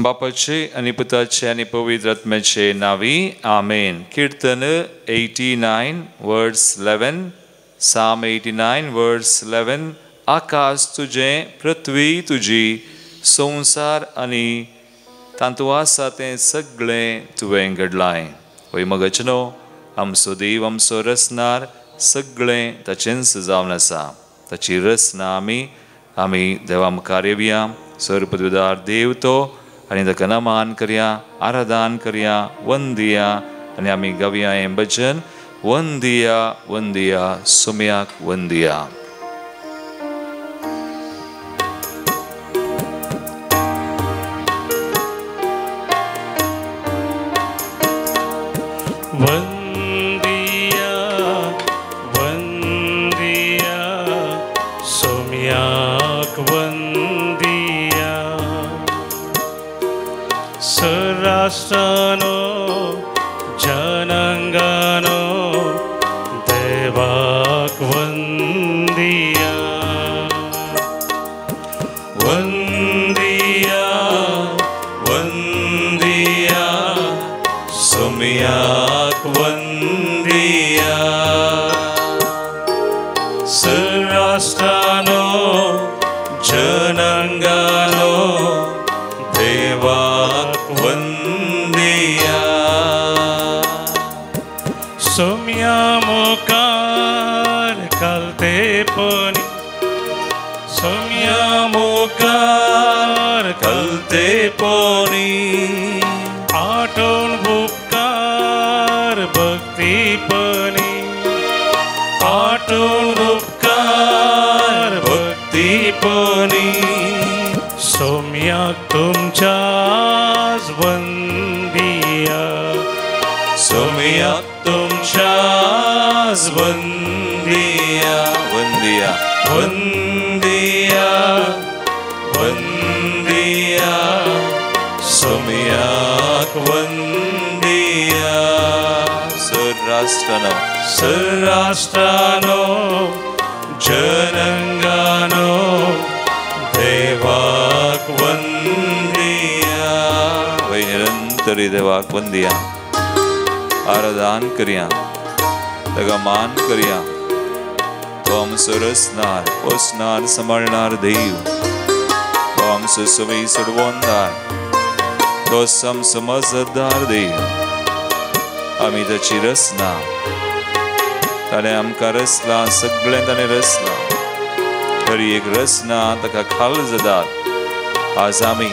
बापाचे आनी पुताचे आनी पवित्र आत्म्याचे नांवी आमेन. कीर्तन 89 वर्स 11, साम 89 वर्स 11. आकाश तुजें, पृथ्वी तुजी, संवसार आनी तातूंत आसा तें सगळें तुवें घडलां. वय मगचनो आमचो देव आमचो रचणार सगळें ताचेंच जावन आसा. ताची रचना आमी आमी देवा मुखार येवया. सर्वपदवीदार देव तो आनी ताका नमन करया, आराधन करया, वंदिया आनी आमी गावया हें भजन. वंदिया वंदिया सोम्याक वंदिया. वंदिया वंदिया सोम्याक वंदिया, सराष्ट्रानो जनांगानो देवाक वंदिया. वंदिया वंदिया सोम्याक वंदिया, सराष्ट्रानो जनांगानो देवाक वंदिया. सोम्या मुखार कलतेपणी, सोम्या मुखार कलतेपणी, आठवण उपकार भक्तीपणी, आठवण उपकार भक्तीपणी, सोम्याक तुमच्याच वंदिया, सोम्याक तुमच्याच वंदिया. वंदिया वंदिया वंदिया सोम्याक वंदिया. सराष्ट्रानो सराष्ट्रानो जनंगानो देवाक वंदिया. वै निरंतरी देवाक वंदिया, आराधन करया, ताका मान करया. तो आमचो रचणार, पोसणार, सांबाळणार देव, तो आमचो सवय सोडवणदार, तो आमचो मजतदार देव. आमी ताची रचना, ताणें आमकां रचलां, सगळें ताणें रचलां. तरी एक रचना ताका खाल जातात. आज आमी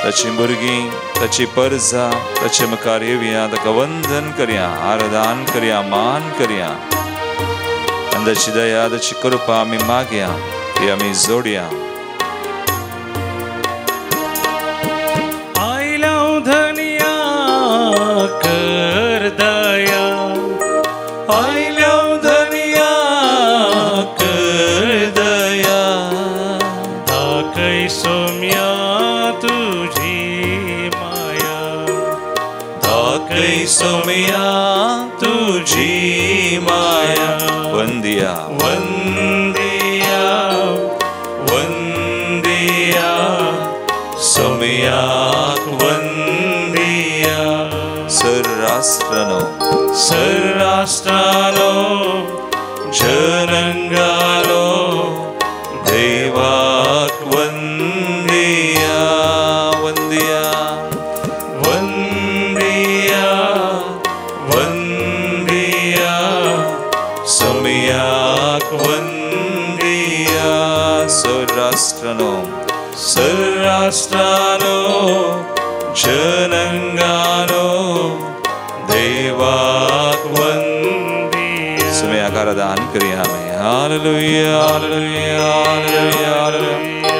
ताची भुरगीं, ताची परजा, ताचे मुखार येवया, ताका वंदन करया, आराधन करया, मान करया आनी ताची दया, ताची कृपा आमी मागया, ती आमी जोडया. आयल्या धनया कर दया, आयल्या धनया कर दया, दाखय सोम्या तुझी माया, दाखय सोम्या तुझी माया. वंदिया वंदिया वंदिया सोम्याक वंदिया. सराष्ट्रानो सराष्ट्रानो जनंगानो देवाक वंदिया. वंदिया वंदिया वंदिया सोम्याक वंदिया. सराष्ट्रानो सराष्ट्रानो जनंगानो देवाक वंदिया. सोम्याक आराधन करया आमी. Hallelujah hallelujah hallelujah hallelujah.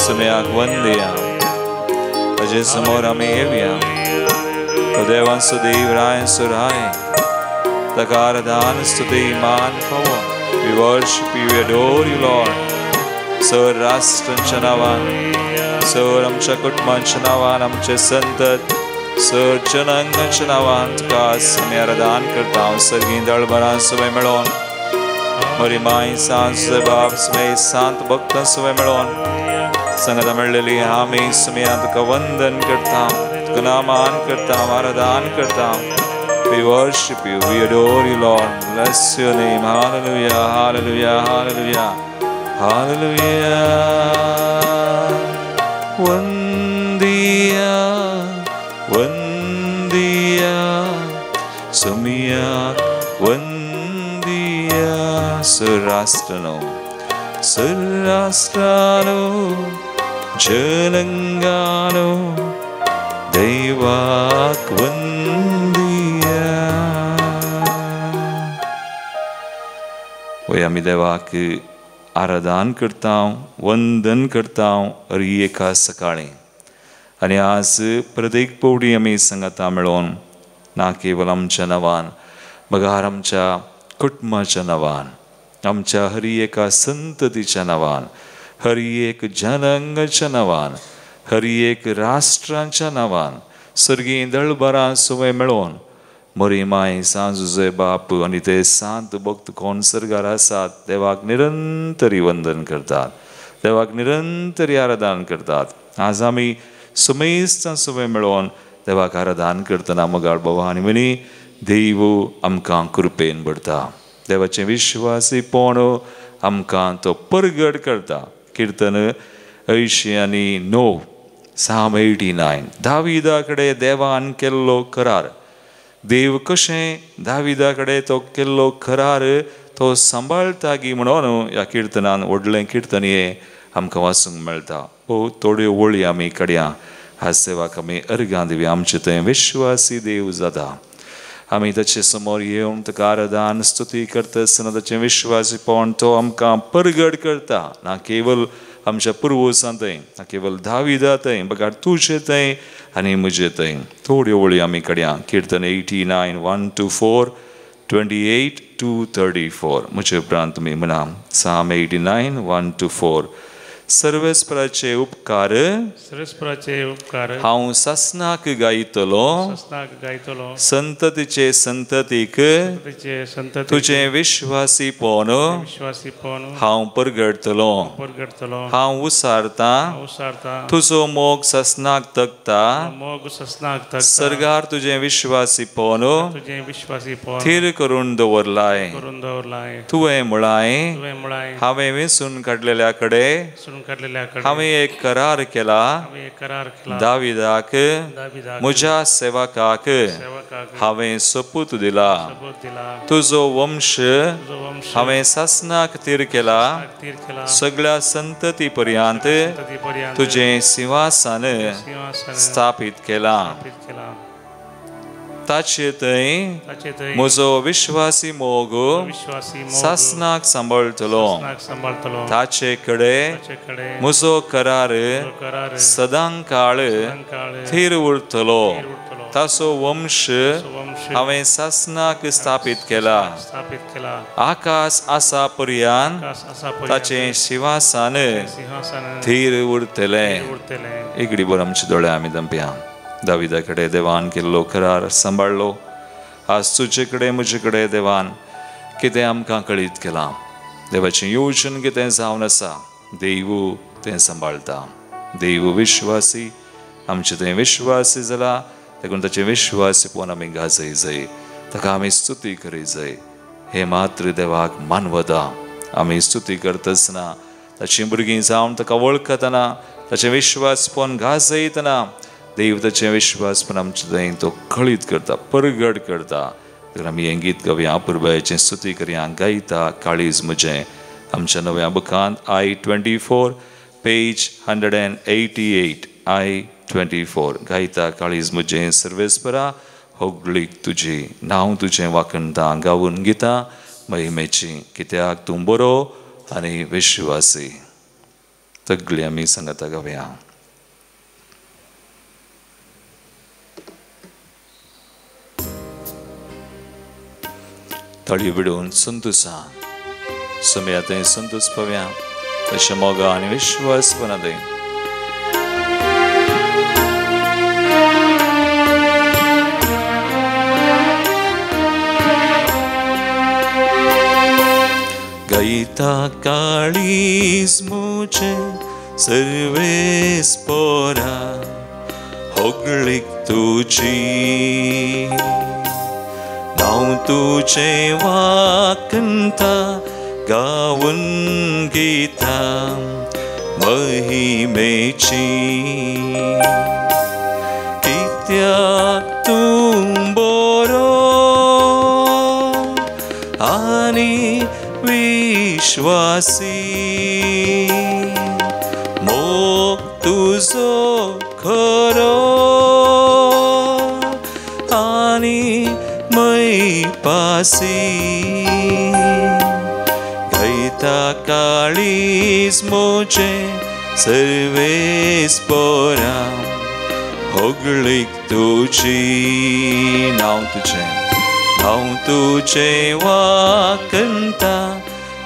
सोम्याक वंदिया, ताजे समोर आमी येवया. तो देवांचो देव, रायांचो राय, ताका आराधन, स्तुती, मान फावो. We worship you, we adore you, Lord. Sir राष्ट्रांच्या नांवान, सर आमच्या कुटुंबांच्या नांवान, आमचे संतत सर जनांगांच्या नांवान तुका आमी आराधन करता. सर्गीं दळभरां सवय मेळोन, मरी माय सांत बाप सवय सांत भक्तां सवय मेळोन संगता मेळ्ळेली आमी सुमया तुका वंदन करता, तुका नामान करता, आराधन करता. We worship you, we adore you, Lord. Bless your name. Hallelujah, hallelujah, hallelujah, hallelujah. Vandiya, Vandiya, Sumiya, Vandiya. Surashtrano, Surashtrano, Jalangano, Devak Vandiya. वय आमी देवाक आराधन करता, वंदन करता हर एका सकाळीं. आनी आज प्रत्येक पवडी आमी सांगाता मेळोवन ना केवल आमच्या नांवान बगार आमच्या कुटुंबाच्या नांवान, आमच्या हर एका संततीच्या नांवान, हर एक जनांगाच्या नांवान, हर एक राष्ट्रांच्या नांवान सर्गी दळभरां सुवे मेळोवन मोरी माय सांजुजे बाप आनी ते सांत भक्त कोण सर्गार आसात देवाक निरंतरी वंदन करतात, देवाक निरंतरी आराधन करतात. आज आमी सुमेस्तां सुवे मेळोवन देवाक आराधन करतना मोगाळ बाबा आनी म्हणी देव आमकां कृपेन भरता. देवाचें विश्वासीपण आमकां तो परगट करता. किर्तन 89, Psalm 89. दाविदा कडेन देवान केल्लो करार, देव कशें दाविदा कडेन तो केल्लो करार तो सांबाळटा गी म्हणून ह्या किर्तनान व्हडलें किर्तन हें आमकां वाचूंक मेळटा. ओ थोड्यो वळी आमी कडया आज देवाक आमी अर्गां दिवया. आमचें थंय विश्वासी देव जाता. आमी ताचे समोर येवन ताका आराधन स्तुती करता आसतना ताचें विश्वासीपण तो आमकां परगट करता. ना केवल आमच्या पुर्वजां थंय, ना केवल दाविदा थंय, बगार तुजे थंय आनी म्हजे थंय. थोड्यो वळी आमी कडया. किर्तन 89, 1 to 4, 28 to 34. म्हजे उपरांत तुमी म्हणा. Psalm 89, 1 to 4. सर्वेस्पराचे उपकार, सर्वेस्पराचे उपकार हांव सासनाक गायतलो, सासनाक गायतलो. संततीचे संततीक तुजें विश्वासीपण विश्वासीपण हांव परगडतलो, परगडतलो. हांव उसारता उसारता तुजो मोग सासनाक तगता, मोग सासनाक तगता. सर्गार तुजें विश्वासीपण तुजें विश्वासीपण थीर करून दवरलाय, करून दवरलाय. तुवें म्हळाय तुवें म्हळाय हांवें वेंचून काडलेल्या कडेन हांवें एक करार केला, दाविदाक म्हज्या सेवकाक हांवें सोपूत दिला. तुजो वंश हांवें सासनाक थीर केला, सगळ्या संतती पर्यंत तुजें सिंहासन स्थापीत केला. ताचे थंय म्हजो विश्वासी मोग सासनाक सांबाळटलो, ताचे कडेन म्हजो करार सदांकाळ थीर उरतलो. ताचो वंश हांवें सासनाक स्थापीत केला, आकाश आसा पर्यंत ताचें सिंहासन थीर उरतलें. एकडे बरं आमचे दोळे आमी दंपया. दाविदा कडेन देवान केल्लो करार सांबाळ्ळो. आज तुजे कडेन म्हजे कडेन देवान कितें आमकां कळीत केलां, देवाचें योजन कितें जावन आसा, देव तें सांबाळटा. देव विश्वासी, आमचें तें विश्वासी जाला, देखून ताचें विश्वासीपण आमी गाजय जाय, ताका आमी स्तुती करी जाय. हें मात्र देवाक मानवता. आमी स्तुती करतासना ताचीं भुरगीं जावन ताका वळखतना, ताचें विश्वासपण गाजयतना देव ताचें विश्वासपण आमचें थंय तो कळीत करता, परगट करता. तर आमी हें गीत गावया, पुरबायेचें स्तुती करया. गायता काळीज म्हजें आमच्या नव्या बुकांत I-24 page 188. I-24 गायता काळीज म्हजें सर्वेस्परा होगळीक तुजी नांव तुजें वाखणता गावून गितां महिमेची, कित्याक तूं बरो आनी विश्वासी. सगळीं आमी सांगता गावया. ताळयो बिडोवन संतोसान समया थंय संतोस पावया तशें मोगा आनी विश्वासपणा थंय. गायता काळीज म्हजें सर्वेस्पोरा होगळीक तुजी हांव तुजें वाकंता गावन गितां महिमेची कित्याक तूं बरो आनी विश्वासी मोग तुजो खरो आनी मैपासी गायता काळीज म्हजें सर्वेस्पोरा होगळीक तुजी नांव तुजें हांव तुजें वाकंता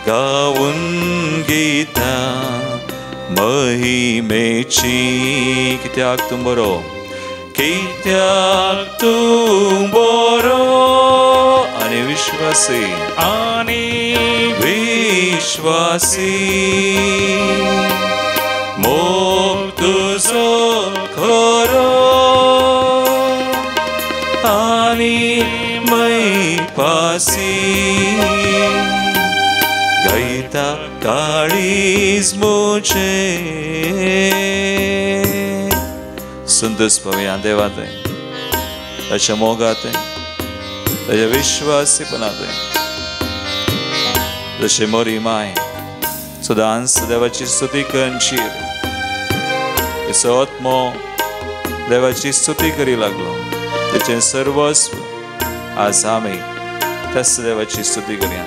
गावन गितां महिमेची कित्याक तूं बरो कित्याक तूं बरो आनी विश्वासी आनी विश्वासी मोग तुजो खरो आनी मैपासी गायता काळीज म्हजें संतोष पावया देवा थंय ताच्या मोगा थंय ताच्या विश्वासीपणा थंय जशें मोरी माय सदांच देवाची स्तुती करची तिचो आत्मो देवाची स्तुती करी लागलो तेचें सर्वस्व आज आमी त्याच देवाची स्तुती करया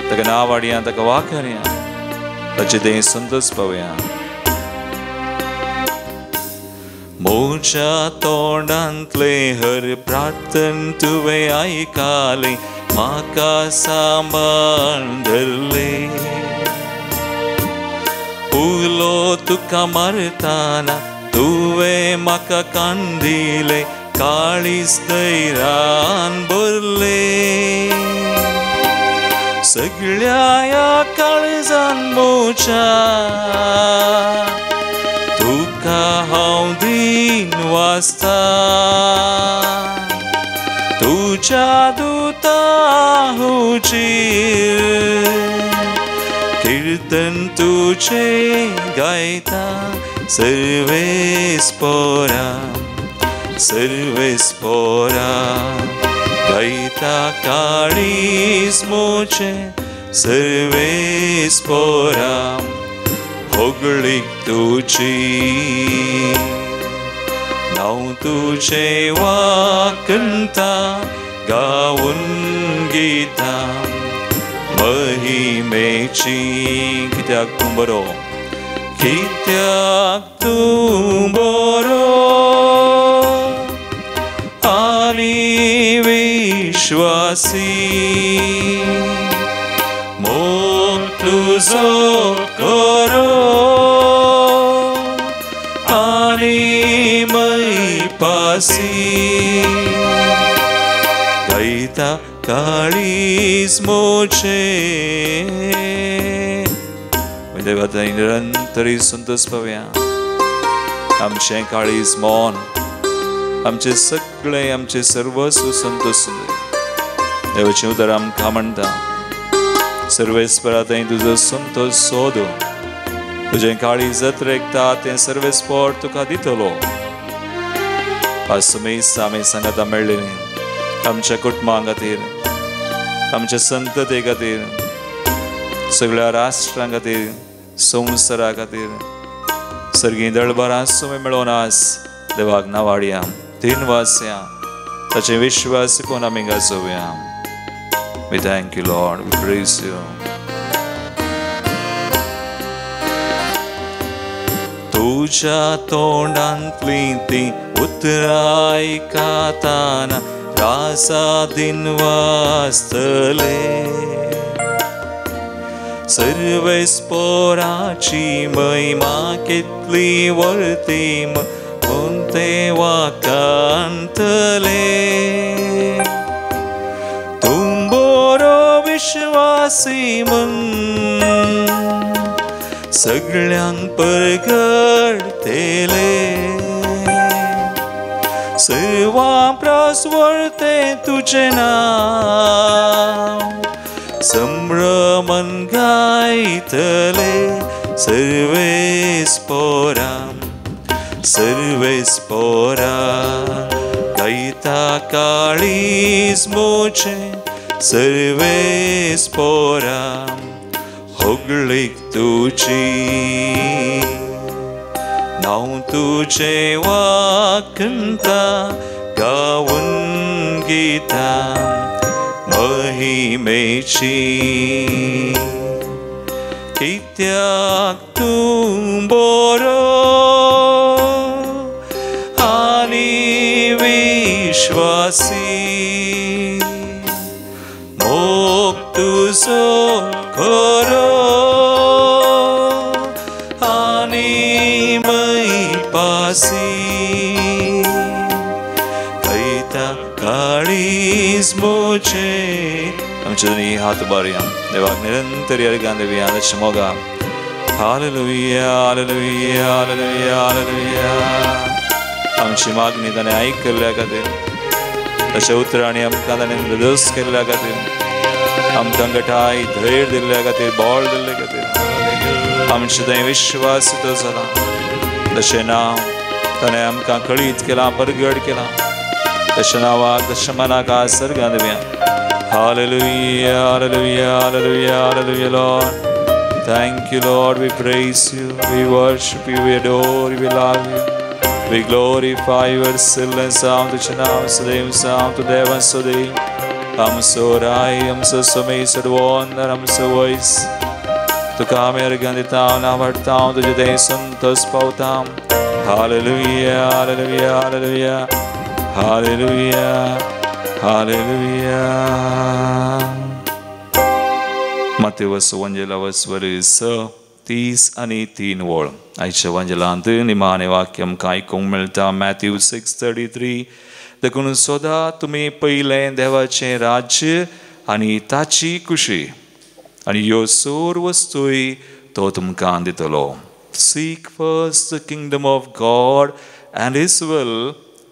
ताका नांव वाडया ताका वाखरया ताचे तें संतोष पावया. म्हज्या तोंडांतलें हर प्रार्थन तुवें आयकलें म्हाका सांबाळ धरलें उलो तुका मारतना तुवें म्हाका कान दिलें काळीज धैर्यान भरलें सगळ्या ह्या काळजान म्हज्या तुका हांव दीन वाचता तुज्या दुता हुजीर कीर्तन तुजें गायता सर्वेस्पोरा सर्वेस्पोरा गायता काळीज म्हजें सर्वेस्पोरा होगळीक तुजी हांव तुजें वाकंता गावन गितां महिमेची कित्याक तूं बरो कित्याक तूं बरो आनी विश्वासी मोग तुजो खरो आनी मैपासी गायता काळीज म्हजें देवा थंय निरंतरी संतोष पावया आमचें काळीज मन आमचें सगळें आमचें सर्वस्व संतोष देवाचें उतर आमकां म्हणटा सर्वेस्परा थंय तुजो संतोष सोद तुजें काळीज जत्रेकता तें सर्वेस्पर तुका दितलो. आज तुमी आमी सांगाता मेळ्ळें आमच्या कुटुंबा खातीर आमच्या संतते खातीर सगळ्या राष्ट्रां खातीर संवसारा खातीर सर्गी दळभरां सुमी मेळोवन आज देवाक नावाडया तीन वासया ताचे विश्वास कोण आमी गाजोवया. We thank you, Lord. We praise you. तुज्या तोंडांतलीं तीं उतरां आयकतना राजा दिन वाचतले सर्वेस्पोराची महिमा कितली वर्ती म्हूण ते वाकांतले तूं बरो विश्वासी म्हूण सगळ्यांक परगडतेले सर्वां प्रस्वरतें तुजें नांव संभ्रमन गायतले सर्वेस्पोरा सर्वेस्पोरा गायता काळीज म्हजें सर्वेस्पोरा होगळीक तुजी नांव तुजें वाखणता गावन गितां महिमेची कित्याक तूं बरो आनी विश्वासी मोग तुजो खरो आनी मैपासी गायता काळीज म्हजें. आमचे दोनी हात उबारुया देवाक निरंतर अर्घां दिवया ताच्या मोगाक. Hallelujah hallelujah hallelujah hallelujah. आमची मागणी ताणें आयकल्ल्या खातीर, ताच्या उतरांनी आमकां ताणें निर्दोश केल्ल्या खातीर, आमकां गठाय धैर्य दिल्ल्या खातीर, बळ दिल्ले खातीर आमचे थंय विश्वास तो जाला. तशें नांव ताणें आमकां कळीत केलां, परगट केलां. तशें नांवाक तशें मनाक आज सर्गां दिवया. Hallelujah, hallelujah, hallelujah, hallelujah, Lord. Thank you, Lord. We praise you, we worship you, we adore you, we love you. We glorify your excellence. तुझे नाव सदैव साम तू देवा सदैव आमचो राय आमचो समय सडवोन आमचो वयस तुका आमी अर्घां दिता, नांव हाडटा, तुजे थंय संतोष पावता. Hallelujah, hallelujah, hallelujah, hallelujah, hallelujah. मातेवस वंजेलावस वरीस 30:3 वळ. आयच्या वंजेलांत निमाणें वाक्य आमकां आयकूंक मेळटा मॅथ्यू 6:33. देखून सदां तुमी पयलें देवाचें राज्य आनी ताची खुशी आनी ह्यो सोर वस्तूय तो तुमकां दितलो. Seek first the kingdom of God and his will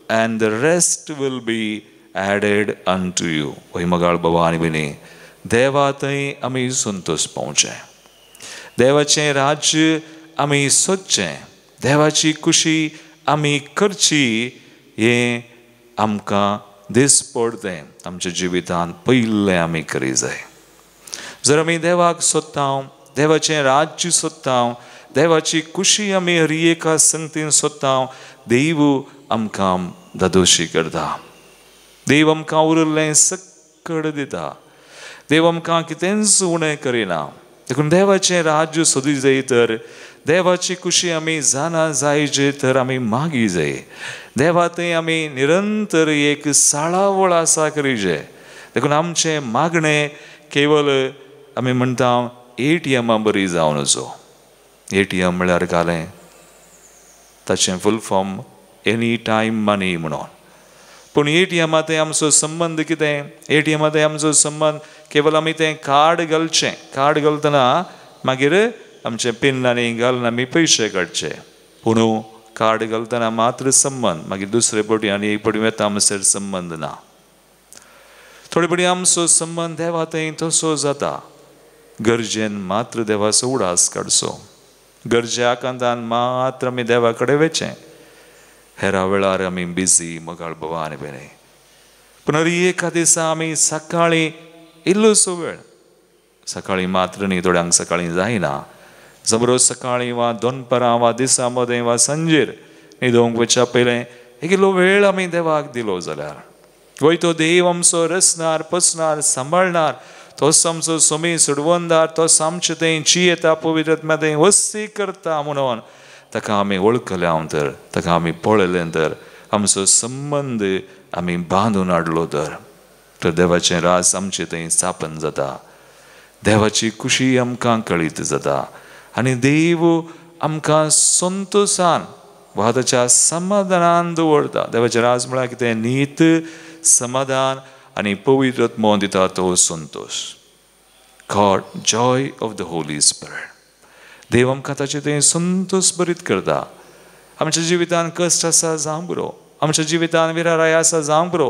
and the rest will be added unto you. वय मगाळ बाबा आनी भयणी, देवा थंय आमी संतोष पावचें, देवाचें राज्य आमी सोदचें, देवाची खुशी आमी करची. हें आमकां दिसपडतें आमच्या जिवितांत पयलें आमी करी जाय. जर आमी देवाक सोदता, देवाचें राज्य सोदता, देवाची खुशी आमी हर एका संगतीन सोदता, देव आमकां दादोशी करता. देव आमकां उरिल्लें सक्कड दिता. देव आमकां कितेंच उणें करिना. देखून देवाचें राज्य सोदी जाय तर देवाची खुशी आमी जाणा जायचे तर आमी मागी जाय. देवा थंय आमी निरंतर एक साळावळ आसा करीजे. देखून आमचें मागणें केवल आमी म्हणटा ATM बरी जावन वचो. ATM म्हळ्यार घालें ताचें full form any time money म्हणून. पूण ATM थंय आमचो संबंद कितें? ATM थंय आमचो संबंद केवल आमी तें कार्ड घालचें, कार्ड घालतना मागीर आमचें पिन आनी घालून आमी पयशे काडचे. पूण कार्ड घालतना मात्र संबंद, मागीर दुसरे पटी आनी एक पटी वता आमचेर संबंद ना. थोडे पटी आमचो संबंद देवा थंय तसो जाता. गरजेन मात्र देवाचो उडास काडचो, गरजे आकांतान मात्र आमी देवा कडेन वचचें. हेरा वेळार आमी बिजी मगाळ बाबा आनी भयणी. पूण हर एका दिसा आमी सकाळीं इल्लोसो वेळ, सकाळीं मात्र न्ही, थोड्यांक सकाळीं जायना, जबरो सकाळीं वा दनपरां वा दिसा मदें वा सांजेर न्हिदोवंक वचच्या पयलें एक इल्लो वेळ आमी देवाक दिलो जाल्यार वय तो देव आमचो रचणार, पसणार, सांबाळणार, तोच आमचो सोमी सोडवणदार, तोच आमचे थंय जियेता, पवित्र आत्म्या थंय वस्ती करता म्हणून ताका आमी वळखले तर, ताका आमी पळयलें तर, आमचो संबंद आमी बांदून हाडलो तर, तर देवाचें राज आमचे थंय स्थापन जाता. देवाची खुशी आमकां कळीत जाता आनी देव आमकां संतोशान वा ताच्या समाधानान दवरता. देवाचें राज म्हळ्यार कितें? नीत, समाधान आनी पवित्र आत्मो दिता तो Santosh. God, joy of the Holy Spirit. देव आमकां ताचे थंय संतोश बरीत करता. आमच्या जिवितान कश्ट आसा जावंक पुरो, आमच्या जिवितान विराराय आसा जावंक पुरो,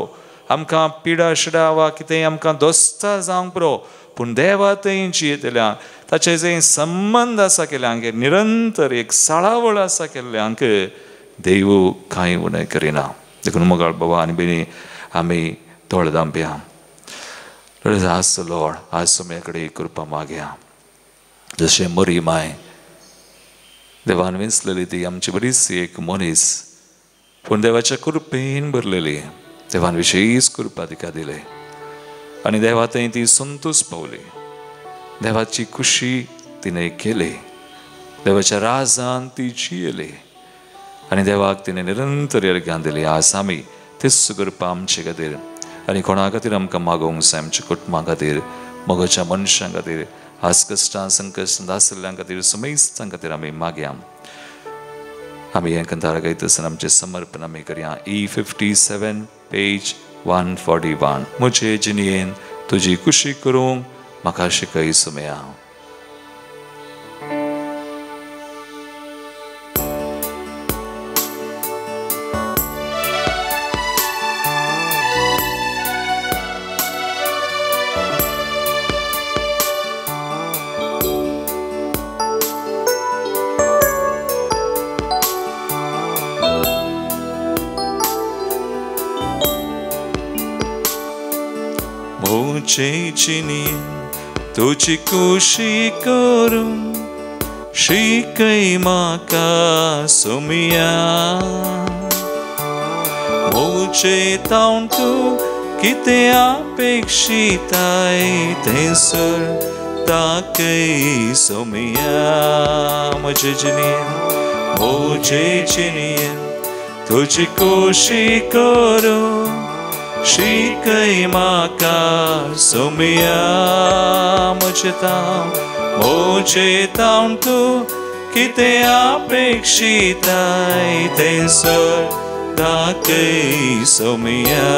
आमकां पिडा शिडा वा कितेंय आमकां दोस्ता जावंक पुरो, पूण देवा थंय जियेतल्यांक ताचे जंय संबंद आसा केल्ल्यांक निरंतर एक साळावळ आसा केल्ल्यांक देव कांय उणें करिना. देखून मोगाळ बाबा आनी भयणी आमी दोळे धांपया. आज लॉर्ड, आज तुमचे कडेन कृपा मागया. जशें मरी माय देवान विंचलेली ती आमची बरीच एक मनीस, पूण देवाच्या कृपेन भरलेली. देवान विशेश कृपा तिका दिली आनी देवा थंय ती संतोश पावली. देवाची खुशी तिणें केली, देवाच्या राजान ती जियेली आनी देवाक तिणें निरंतर अर्घ्यान दिली. आज आमी तेच कृपा आमचे खातीर आनी कोणा खातीर आमकां मागोवंक जाय, आमच्या कुटुंबा खातीर, मोगाच्या मनशां खातीर, आज कश्टां संकश्टां आशिल्ल्यां खातीर, समेस्तां खातीर आमी मागया. आमी हें कंतार गायता आसतना आमचें समर्पण आमी करया. E57 page 141. म्हजे जिणेन तुजी खुशी करूंक म्हाका शिकय सुमया. तुजी खुशी करूं शिकय म्हाका सुमया. म्हजे तावन तूं कितें अपेक्षिताय तें सर दाखय सुमया. म्हजे जिणेन, म्हजे जिणेन तुजी खुशी करूं शिकय म्हाका सुमया. म्हजे तावन तूं कितें अपेक्षिताय तें सर दाखय सुमया.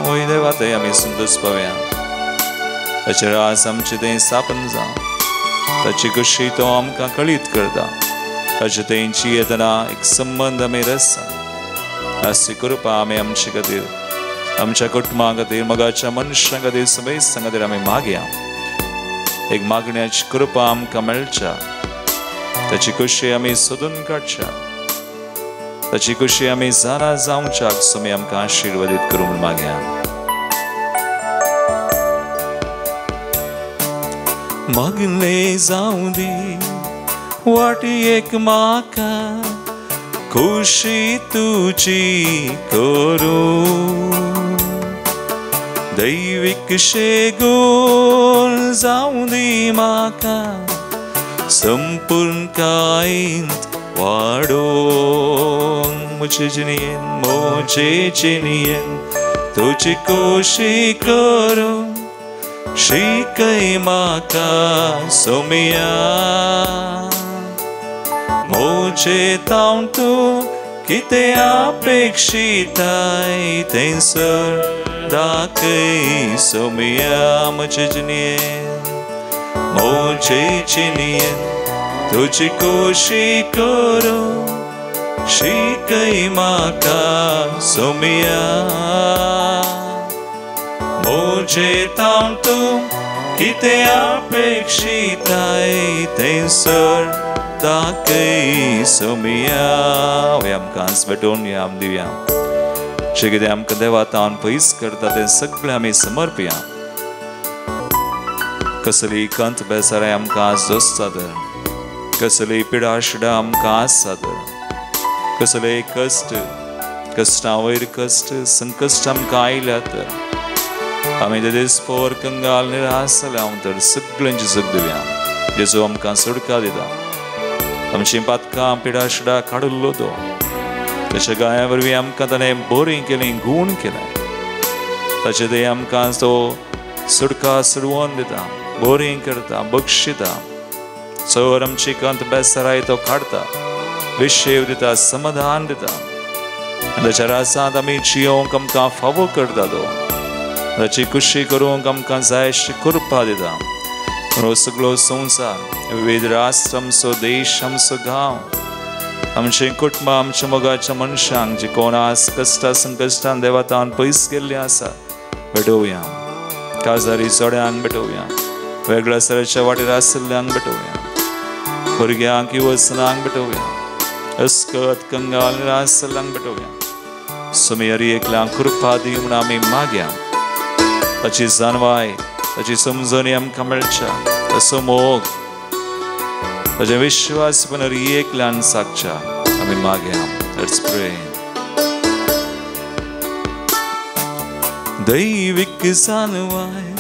वय देवा थंय आमी संतोश पावया. ताचें रास आमचें थंय स्थापन जावं, ताची खुशी तो आमकां कळीत करता. ताचे थंय जियेतना एक संबंद आमी रसता. अशी कृपा आमी आमचे खातीर, आमच्या कुटुंबा खातीर, मोगाच्या मनशां खातीर, समेस्तां खातीर आमी मागया. एक मागण्याची कृपा आमकां मेळच्या, ताची खुशी आमी सोदून काडच्या, ताची खुशी आमी जाणा जावच्याक सुमी आमकां आशिर्वादीत करूं म्हूण मागया. मागलें जावं दी वाटयेक म्हाका खुशी तुजी करूं, दैवीक शेगूण जावं दी म्हाका संपूर्ण कायंत वाडोवंक. म्हजे जिणेन, म्हजे जिणेन तुजी खुशी करूं शिकय म्हाका सुमया. म्हजे तावन तूं कितें अपेक्षिताय तें सर दाखय सुमया. म्हजे जिणेन, म्हजे जिणेन तुजी खुशी करूं शिकय म्हाका सुमया. म्हजे तावन तूं कितें अपेक्षिताय तें सर दाखय सुमया. आमकां भेटोवन या आम दिवया. जें कितें आमकां देवा तावन पयस करता तें सगळें आमी समर्पया. कसली कंत बेजाराय आमकां आज दोसता तर, कसली पिडा शिडा आमकां आसा तर, कसले कश्ट, कश्टां वयर कश्ट, संकश्ट आमकां आयल्या तर, आमी ते दीस पोर कंगाल निराश जाल्या तर सगळ्यांची जग दिवया. जेजू आमकां सुटका दिता. आमची पातकां पिडा शिडा काडिल्लो तो ताच्या गाया वरवीं आमकां ताणें बरीं केलीं, गूण केलें. ताचे ते आमकां तो सुटका सुडवोन दिता, बरीं करता, बक्षिता. सर आमची कंत बेसराय तो काडटा, विशेव दिता, समाधान दिता. आनी ताच्या राजांत आमी जियोंक आमकां फावो करता तो. ताची खुशी करूंक आमकां जाय अशी कृपा दिता. हो सगळो संवसार, विविध राष्ट्र, आमचो देश, आमचो गांव, आमचें कुटुंब, आमच्या मोगाच्या मनशांक जे कोण आज कश्टा संकश्टान देवातान पयस गेल्ले आसा भेटोवया. काजारी चोड्यांक भेटोवया, वेगळ्या सराच्या वाटेर आशिल्ल्यांक भेटोवया, भुरग्यांक युवसनांक भेटोवया, अस्कत कंगाल निरासल्ल्यांक भेटोवया. सुमी हरी एकल्यांक कृपा दी म्हूण आमी मागया. ताची जाणवाय, ताची समजणी आमकां मेळच्या, ताचो मोग, ताचे विश्वास पण हरी एकल्यान सागच्या आमी मागया. Let's pray. दैवीक जाणवाय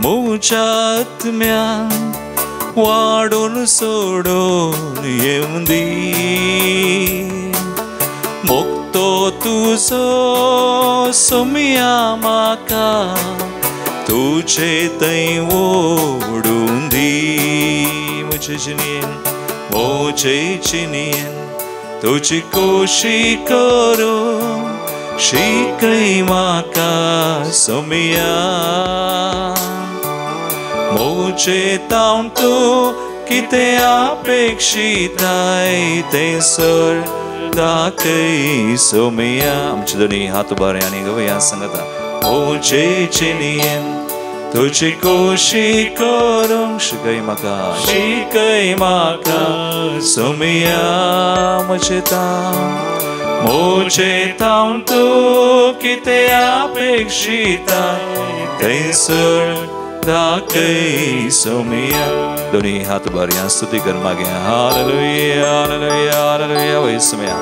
म्हज्या आत्म्यान वाडून सोडून येवं दी, मुक्तो तुजो सोम्या म्हाका तुजे थंय ओडून दी. म्हजे जिणेन, म्हजे जिणेन तुजी कोशी करूं शिकय म्हाका सोम्या. म्हजे तावन तूं कितें अपेक्षिताय तें सर दाखय सोम्या. आमचे दोनी हात उबार आनी गवया सांगता. म्हजे जिणेन तुजी कोशी करूंक शिकय म्हाका, शिकय म्हाका सोम्या. म्हजे तावन, म्हजे तावन तूं कितें अपेक्षिताय तें सर दाखय सोम्या. दोनी हात उबार स्तुती कर मागे. Hallelujah, hallelujah, hallelujah. वय सोम्या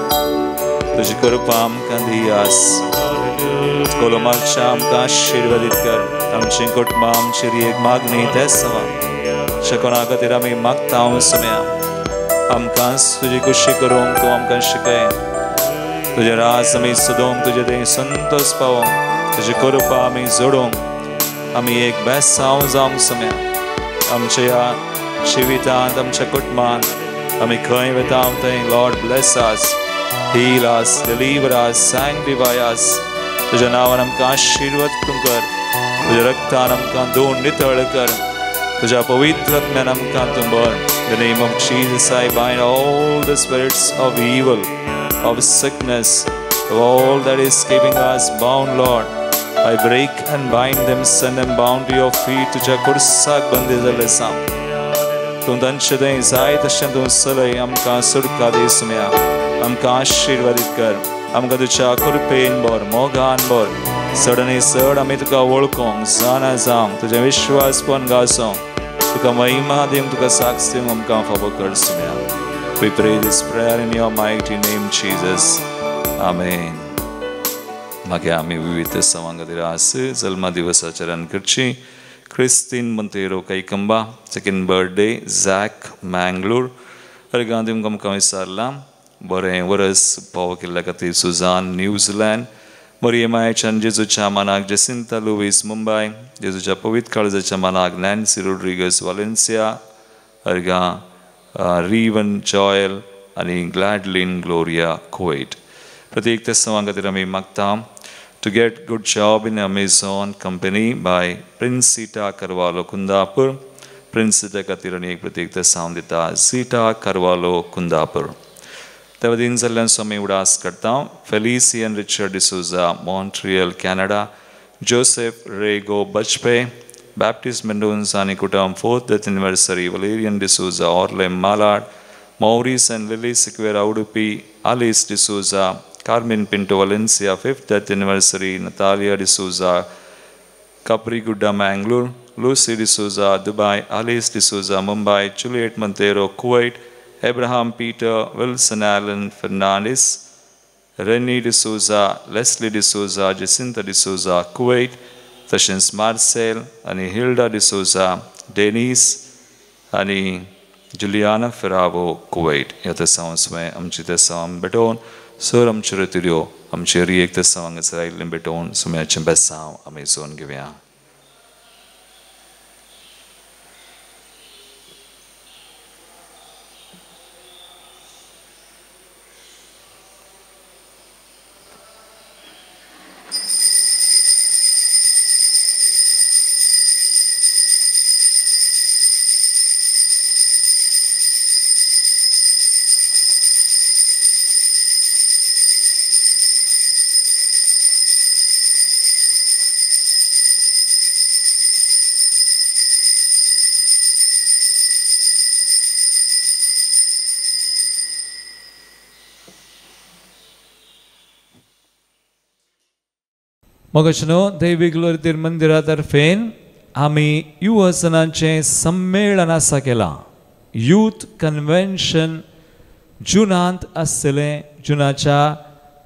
तुजी कृपा आमकां दियास. कोलोमाच्या आमकां आशिर्वादीत कर. आमची कुटुंबां, आमची एक मागणी तेच समा शकना खातीर आमी मागता. हांव सोम्या आमकां तुजी खुशी करूंक तूं आमकां शिकय. तुजें राज आमी सोदूंक, तुजें थंय संतोश पावोवंक, तुजी कृपा आमी जोडूंक आमी एक बेसांव जावंक सोम्या. आमच्या ह्या जिवितांत, आमच्या कुटुंबांत आमी खंय वता थंय Lord bless us, heal us, deliver us, sanctify us. तुज्या नांवान आमकां आशिर्वाद तूं कर. तुज्या रक्तान आमकां धुवन नितळ कर. तुज्या पवित्र आत्म्यान आमकां तूं भर. The name of Jesus I bind all the spirits of evil, of sickness, of all that is keeping us bound, Lord. I break and bind them, send them bound to your feet. तुज्या कुर्साक बंदी जाल्ले सांग. तूं तांचे थंय जाय तशें तूं चलय. आमकां सुटका दी सोम्या. आमकां आशिर्वादीत कर. आमकां तुज्या कृपेन भर, मोगान भर. चड आनी चड आमी तुका वळखूंक, जाणा जावंक, तुजें विश्वासपण गाजोवंक, तुका महिमा दिवंक, तुका साक्ष दिवंक आमकां फावो कर Saumya. We pray this prayer in your mighty name, Jesus. Amen. मागीर आमी विविध सवां खातीर आस जल्मा दिवस आचरण करची. Christine Monteiro Kaikamba, second birthday Zack Mangalore. अर्गां दिवंक आमकां विचारलां. बरें वरस पावो केल्ल्या खातीर सुजान न्यूझीलँड, मरियमायच्यान जेजूच्या मानाक जेसिंता लुवीस मुंबय, जेजूच्या पवित्र काळजाच्या मानाक नॅन्सी रोड्रिगस वालेन्सिया, अर्गां रिवन जॉयल आनी ग्लॅडलिन ग्लोरिया कुवेट. प्रत्येक त्या सवां खातीर आमी मागता. To get good job in Amazon company by Princita Carvalho Kundapur. Princita खातीर आनी एक प्रत्येक त्या सावन दिता झिटा कार्वालो कुंदापूर. त्या वतीन जाल्ल्यान स्वामी उडास करता. Felician Richard D'Souza Montreal Canada, Joseph Rego Bajpe, Baptist Mendonca आनी कुटुंब 4th death anniversary, Valerian D'Souza Orlem Malad, Maurice and Lily Sequeira Udupi, Alice D'Souza, Carmen Pinto Valencia 5th death anniversary, Natalia D'Souza Kaprigudda Mangalore, Lucy D'Souza Dubai, Alice D'Souza Mumbai, Juliet Monteiro Kuwait, Abraham Peter, Wilson Allen Fernandes, Renny D'Souza, Leslie D'Souza, Jacinta D'Souza Kuwait, तशेंच मार्सेल आनी Hilda D'Souza, Denis आनी Juliana Ferrao Kuwait. ह्या तेसांव स्वयं आमची तेसांव भेटोवन sir आमच्यो रतिऱ्यो आमचे रियेक तेसांव हांगासर आयिल्लें भेटोवन सुम्याचें बेसांव आमी जोन घेवया. मगच न्हू दैवीक लोरतीर मंदिरा तर्फेन आमी युवजनांचें संमेलन आसा केलां. यूथ कन्व्हेन्शन जुनांत आसतलें. जुनाच्या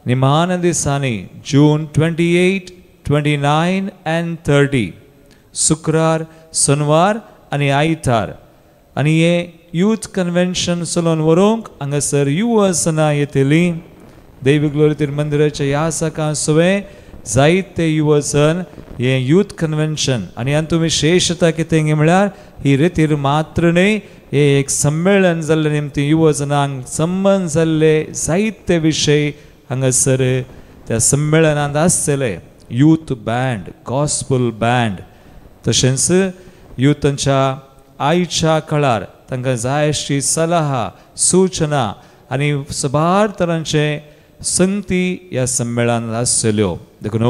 निमान दिसांनी जून 28, 29 आनी 30, शुक्रार, शनवार आनी आयतार. आनी हें यूथ कन्व्हेन्शन चलोवन व्हरूंक हांगासर युवजनां येतलीं. दैवीक लोरतीर मंदिराच्या ह्या सकाळ सवें जायते युवजन हें यूथ कन्व्हेन्शन. आनी हातूंत विशेशता कितें म्हळ्यार ही रितीर मात्र न्हय, हें एक संमेलन जाल्ले निमतीं युवजनांक संबंद जाल्ले जायते विशय हांगासर त्या संमेलनांत आसतले. यूथ बँड, गॉस्पल बँड, तशेंच युथांच्या आयच्या काळार तांकां जाय अशी सलाहा, सूचना आनी साबार तरांचे संगती ह्या संमेलनांत आसतल्यो. देखून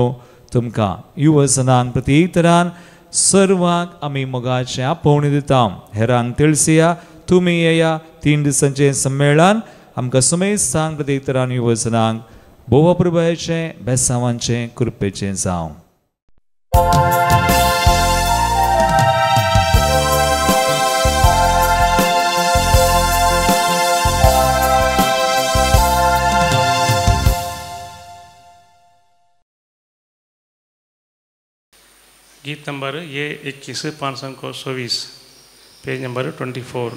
तुमकां युवजनांक प्रती तरान सर्वांक आमी मोगाचें आपोवणें दिता. हेरांक तिळसिया, तुमी येया. 3 दिसांचें संमेलन आमकां सुमेस्तांक प्रती तरान युवजनांक भोव प्रभायेचें, बेसांवांचें, कृपेचें जावं. गीत नंबर ये 21, 524, पेज नंबर 24.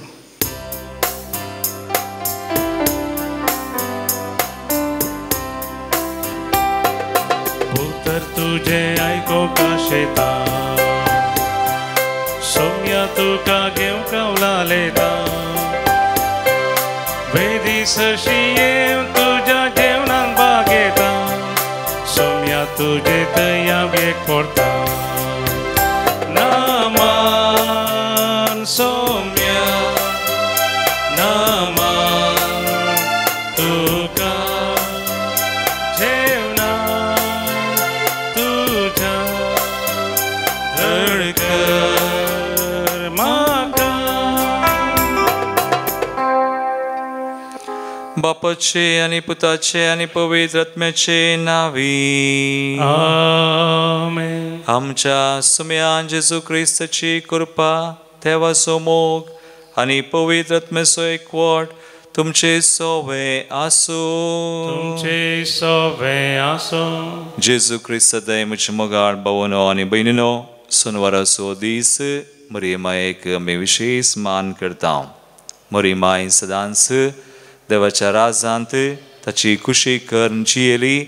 उतर तुझे आयको काशेता, सोम्या तुका घेवंक कावलालेता, वेदी सशी येवन तुज्या जेवणाक बागेता, सोम्या तुजे दया वेग पडता. नामान सोम्या, नामान तुका जेवणा तुझ्या धडकर म्हाका. बापाचे आनी पुताचे आनी पवित्र आत्म्याचे नावी आमेन. आमच्या सुम्यान जेजू क्रिस्ताची कृपा, देवाचो मोग आनी पवित्र आत्म्याचो एकवट तुमचे सोवे आसूं. तुमचे सोवे आसूं. जेजू क्रिस्त सदांय म्हजे मोगाळ भावनो आनी भयणीनो, सोनवाराचो दीस मरी मायेक आमी विशेश मान करता. मरी माय सदांच देवाच्या राजांत ताची खुशी करून जियेली.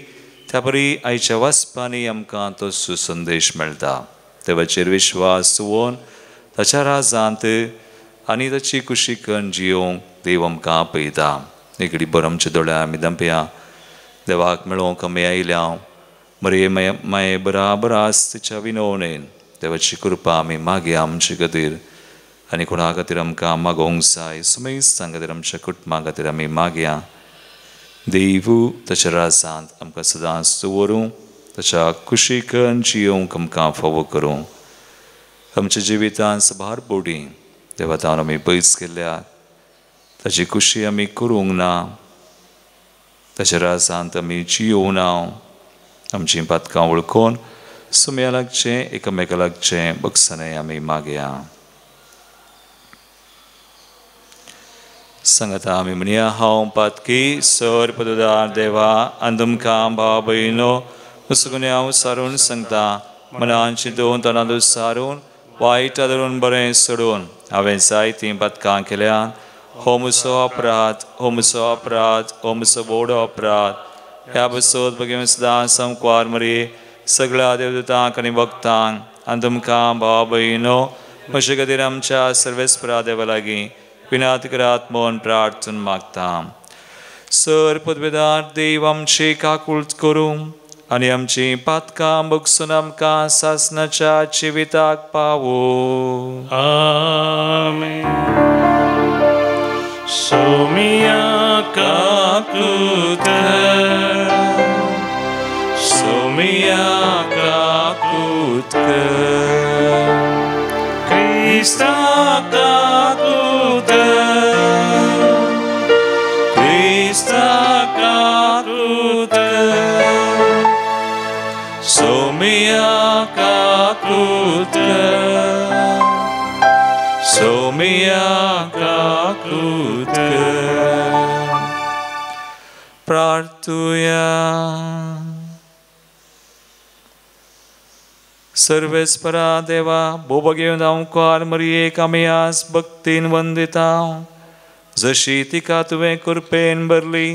त्या परी आयच्या वाचपांनी आमकां तो सुसंदेश मेळटा. देवाचेर विश्वास दवरून ताच्या राजांत आनी ताची खुशी करून जियोवंक देव आमकां आपयता. एकडे बरो आमच्या दोळ्या आमी दंपया देवाक मेळोवंक आमी आयल्या. मरे माये बराबर आस तिच्या विनवणेन देवाची कृपा आमी मागया आमचे खातीर आनी कोणा खातीर आमकां मागोवंक जाय सुमेस्तां खातीर, आमच्या कुटुंबा खातीर आमी मागया. देवू ताच्या राजांत आमकां सदांच दवरूं, ताच्या कुशीकन जियोवंक आमकां फावो करूं. आमच्या जिवितांत साबार बोडी देवा तावन आमी पयस केल्या, ताची खुशी आमी करूंक ना, ताच्या राजांत आमी जियोवंक ना. आमचीं पातकां वळखून सुम्या लागचें, एकामेका लागचें बक्षाणें आमी मागया. सांगता आमी म्हणया, हांव पातकी सर पदुदार देवा आनी तुमकां भाव भयणो मुसगुन्यांव सारून सांगता, मनान चिंतून तणांत सारून वायट धरून बरें सोडून हांवें जायतीं पातकां केल्यात. हो म्हजो अपराध, हो म्हजो अपराध, हो म्हजो व्हड अपराध. ह्या बसोत भगिनी सदां समकुवार मरी सगळ्या देवदूतांक आनी भक्तांक आनी तुमकां भाव भयणो म्हजे खातीर आमच्या सर्वेस्परा देवा लागीं विनात करात म्हूण प्रार्थना मागता. सर पदवेदार देव आमची काकूळत करूं आनी आमची पातकां बगसून आमकां सासनाच्या जिविताक पावो. आमेन. सोमिया काकूत, सोमिया काकूत, क्रिस्ता काकूत, क्रिस्ता काकूत, सोमिया काकूत कर, सोमिया काकूत कर। प्रार्थुया। सर्वेस्परा देवा भोबगेवन ओंकार मरियेक आमी आज भक्तीन वंदिता, जशी तिका तुवें कृपेन भरली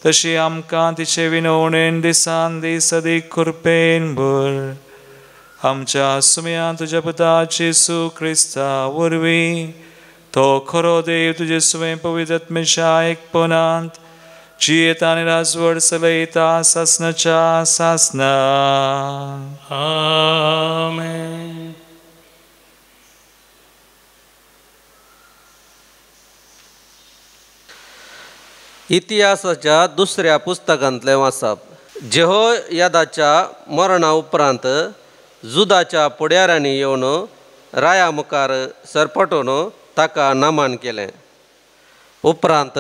तशी आमकां तिचे विनवणेन दिसान दीस अदीक कृपेन भर। आमच्या सुम्या तुज्या पुता जेसू क्रिस्ता वरवीं तो खरो देव तुजे सुवें पवित्र आत्म्याच्या एकपणांत जियेता आनी राजवट चलयता सासनाच्या सासना। आमेन। इतिहासाच्या दुसऱ्या पुस्तकांतलें वाचप। जेहोयादाच्या मरणा उपरांत जुदाच्या फुडाऱ्यांनी येवन राया मुखार सरपटून ताका नमन केलें। उपरांत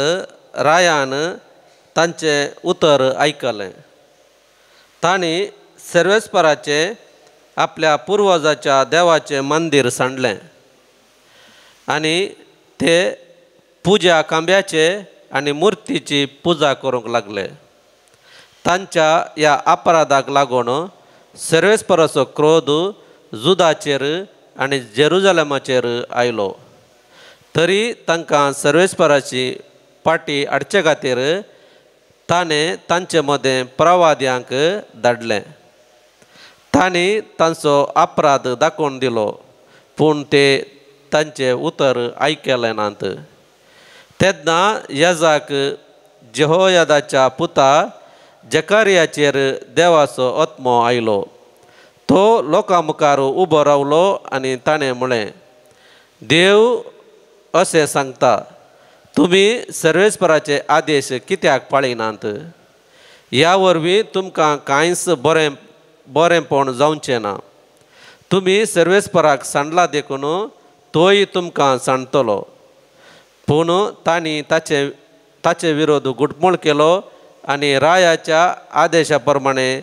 रायान तांचें उतर आयकलें। तांणी सर्वेस्पराचें आपल्या पुर्वजाच्या देवाचें मंदीर सांडलें आनी ते पुजा खांब्याचे आनी मुर्तीची पुजा करूंक लागले। तांच्या ह्या अपराधाक लागून सर्वेस्पराचो क्रोध जुदाचेर आनी जेरुजलेमाचेर आयलो। तरी तांकां सर्वेस्पराची पाटी हाडचे खातीर ताणें तांचे मदें प्रवाद्यांक धाडलें। तांणी तांचो अपराध दाखोवन दिलो, पूण ते तांचें उतर आयकलें नात। तेन्ना यजाक जेहोयादाच्या पुता जकारियाचेर देवाचो आत्मो आयलो। तो लोकां मुखार उबो रावलो आनी ताणें म्हळें, देव अशें सांगता, तुमी सर्वेस्पराचे आदेश कित्याक पाळिनात? ह्या वरवीं तुमकां कांयच बरेंपण जावचें ना। तुमी सर्वेस्पराक सांडला देखून तोय तुमकां सांडतलो। पूण तांणी ताचे विरोध घुटमूळ केलो आनी रायाच्या आदेशा प्रमाणे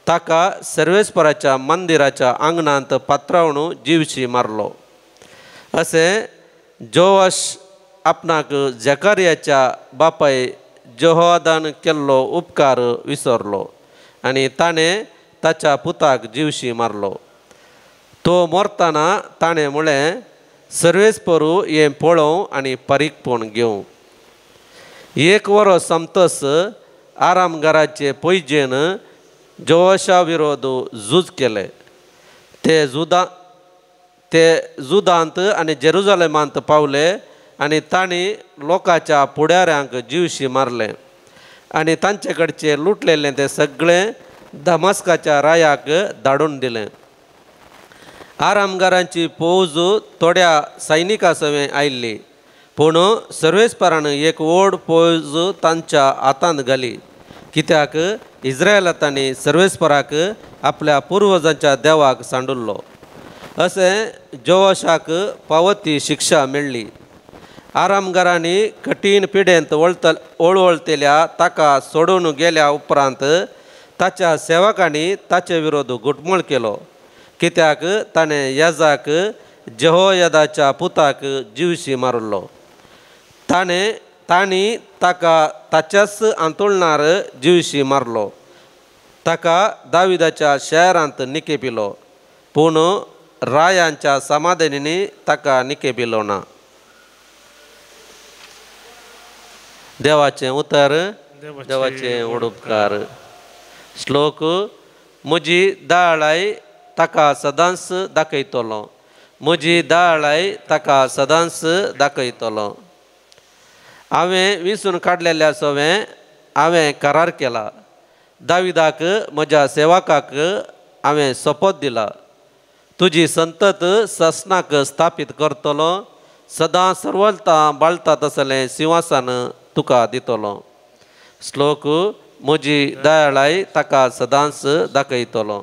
ताका सर्वेस्पराच्या मंदिराच्या आंगणांत पात्रावन जिवशी मारलो। अशें जोआश आपणाक जकारियाच्या बापाय जेहोआदान केल्लो उपकार विसरलो आनी ताणें ताच्या पुताक जिवशी मारलो। तो मरतना ताणें म्हळें, सर्वेस्परू हें पळोवं आनी पारीकपण घेवं। एक वरस सोमतच आरामगाराचे पैजेन जोआशा विरोध झूज केलें। ते जुदांत आनी जेरुजलेमांत पावले आनी तांणी लोकांच्या फुडाऱ्यांक जिवशी मारलें आनी तांचे कडचें लुटलेलें तें सगळें दमास्काच्या रायाक धाडून दिलें। आरामगारांची फौज थोड्या सैनिकां सवें आयिल्ली, पूण सर्वेस्परान एक व्हड फौज तांच्या हातांत घाली, कित्याक इस्रायला तांणी सर्वेस्पराक आपल्या पुर्वजांच्या देवाक सांडुल्लो। अशें जोआशाक फावो ती शिक्षा मेळ्ळी। आरामगारांनी कठीण पिडेंत वळवळतेल्या ताका सोडून गेल्या उपरांत ताच्या सेवकांनी ताचे विरोध घुटमूळ केलो, कित्याक ताणें यजाक जेहोयादाच्या पुताक जिवशी मारलो। तांणी ताका ताच्याच आंतोळणार जिवशी मारलो। ताका दाविदाच्या शहरांत निकेपिलो, पूण रायांच्या समाधानींनी ताका निकेपिलो ना। देवाचें उतर, देवाचें उपकार। श्लोक। म्हजी दाळाय ताका सदांच दाखयतलो, म्हजी दाळाय ताका सदांच दाखयतलो। हांवें विसून काडलेल्या सवें हांवें करार केला, दाविदाक म्हज्या सेवकाक हांवें सोपोत दिला। तुजी संतत ससनाक स्थापीत करतलो, सदां सर्वलता बाळता तसलें सिंहासन तुका दितलो। श्लोक। म्हजी दयाळाय ताका सदांच दाखयतलो,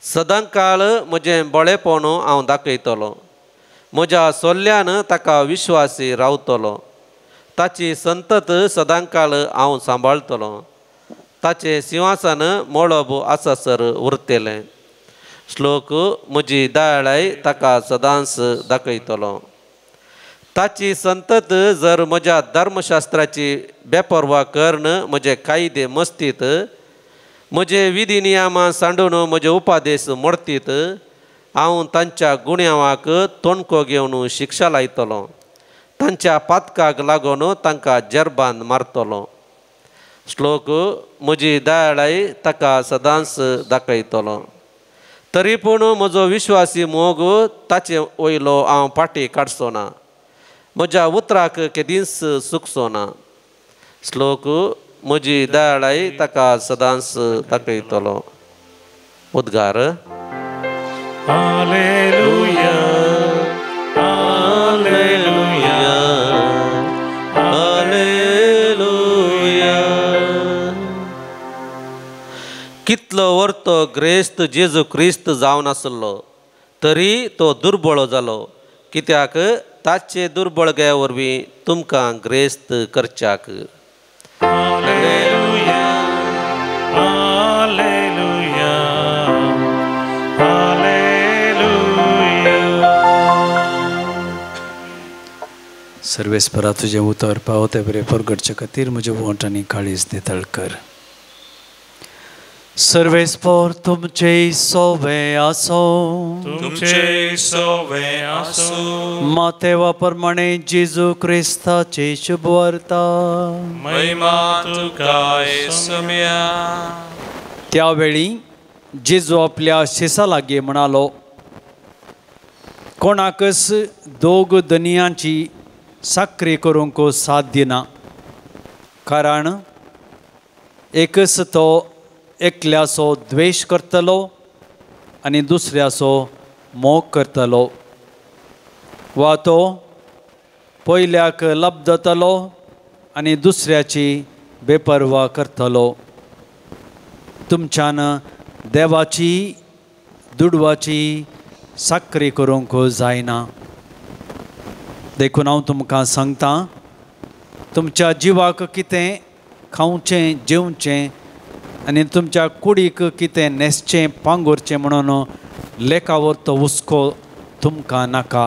सदांकाळ म्हजें बळेपण हांव दाखयतलो। म्हज्या सोल्ल्यान ताका विश्वासी रावतलो, ताची संतत सदांकाळ हांव सांबाळतलो। ताचें सिंहासन मळब आसासर उरतलें. श्लोक म्हजी दयाळाय ताका सदांच दाखयतलो. ताची संतत जर म्हज्या धर्मशास्त्राची बेपर्वा करून म्हजे कायदे मस्तीत, म्हजे विधी नियमां सांडून म्हजे उपादेश मोडतीत, हांव तांच्या गुन्यांवाक तोणको घेवन शिक्षा लायतलो, तांच्या पातकाक लागून तांकां जरबान मारतलो. श्लोक म्हजी दयाळाय ताका सदांच दाखयतलो. तरी पूण म्हजो विश्वासी मोग ताचे वयलो हांव फाटी काडचो ना, म्हज्या उतराक केदींच चुकचो ना. श्लोक म्हजी दयाळाय ताका सदांच दाखयतलो. उद्गार. Hallelujah, hallelujah, hallelujah. कितलो वर्तो ग्रेस्त जेजू क्रिस्त जावन आसलो तरी तो दुर्बळ जालो, कित्याक ताचे दुर्बळग्या वरवीं तुमकां ग्रेस्त करच्याक. Hallelujah, hallelujah, hallelujah. सर्वेस्परा तुजें उतर पावो ते बरें परगटचे खातीर म्हज्या वोंठ आनी काळीज नितळ कर. सर्वेस्पर तुमचे सोवे आसो, तुमचे सोवे आसो. मातेवा प्रमाणे जेजू क्रिस्ताचे शुभवार्ता. महिमा तुका येसुम्या. त्यावेळी जेजू आपल्या शिसा लागीं म्हणालो, कोणाकच दोग दनियांची साकरी करूंक साथ दिना, कारण एकच तो एकल्याचो द्वेश करतलो आनी दुसऱ्याचो मोग करतलो, वा तो पयल्याक लब्दतलो आनी दुसऱ्याची बेपर्वा करतलो. तुमच्यान देवाची दुडवाची साकरी करूंक जायना. देखून हांव तुमकां सांगता, तुमच्या जिवाक कितें खावचें जेवचें आनी तुमच्या कुडीक कितें न्हेसचें पांगुरचें म्हणून लेखावर तो हुस्को तुमकां नाका.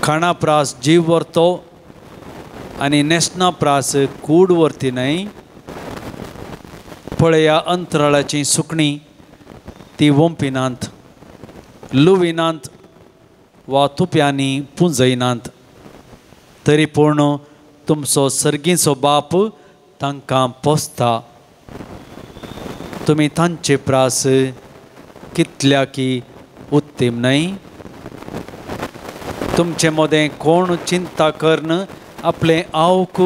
खाणा प्रास जीव व्हरतो आनी न्हेसणा प्रास कूड व्हरती न्हय. पळया अंतराळाचीं सुकणीं, ती वोंपिनात, लुविनात वा तुप्यांनी पुंजयनात, तरी पूण तुमचो सर्गीचो बाप तांकां पोसता. तुमी तांचे प्रास कितल्या की उत्तीम न्हय. तुमचे मदें कोण चिंता करून आपलें आवक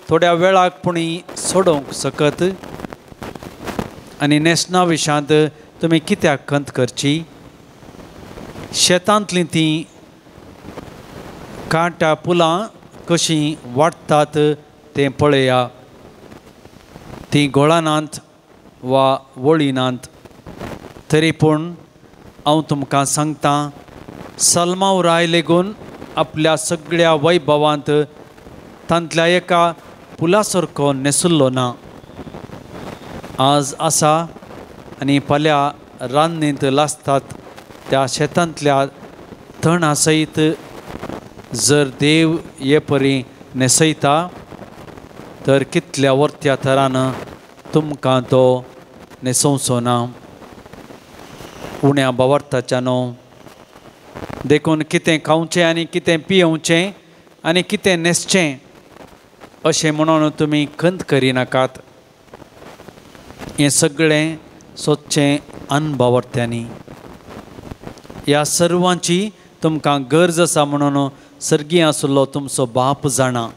थोड्या वेळाक पुणी सोडोवंक शकत? आनी न्हेसणा विशांत तुमी कित्याक खंत करची? शेतांतलीं तीं कांटा पुलां कशीं वाडटात तें पळया. तीं गोळानात वा वळिनात, तरी पूण हांव तुमकां सांगता, सलमाव राय लेगून आपल्या सगळ्या वैभवांत तांतल्या एका पुला सारको न्हेसुल्लो ना. आज आसा आनी फाल्यां रान्नींत लासतात त्या शेतांतल्या तणा सयत जर देव हे परी न्हेसयता तर कितल्या वर्त्या थरान तुमकां तो न्हेसोवचो ना. उण्या बावर्थाच्या न्हू. देखून कितें खावचें आनी कितें पियेवचें आनी कितें न्हेसचें अशें म्हणून तुमी खंत करिनाकात. हें सगळें सोदचें अनभावार्थ्यांनी. ह्या सर्वांची तुमकां गरज आसा म्हणून सर्गी आसलो तुमचो बाप जाणा.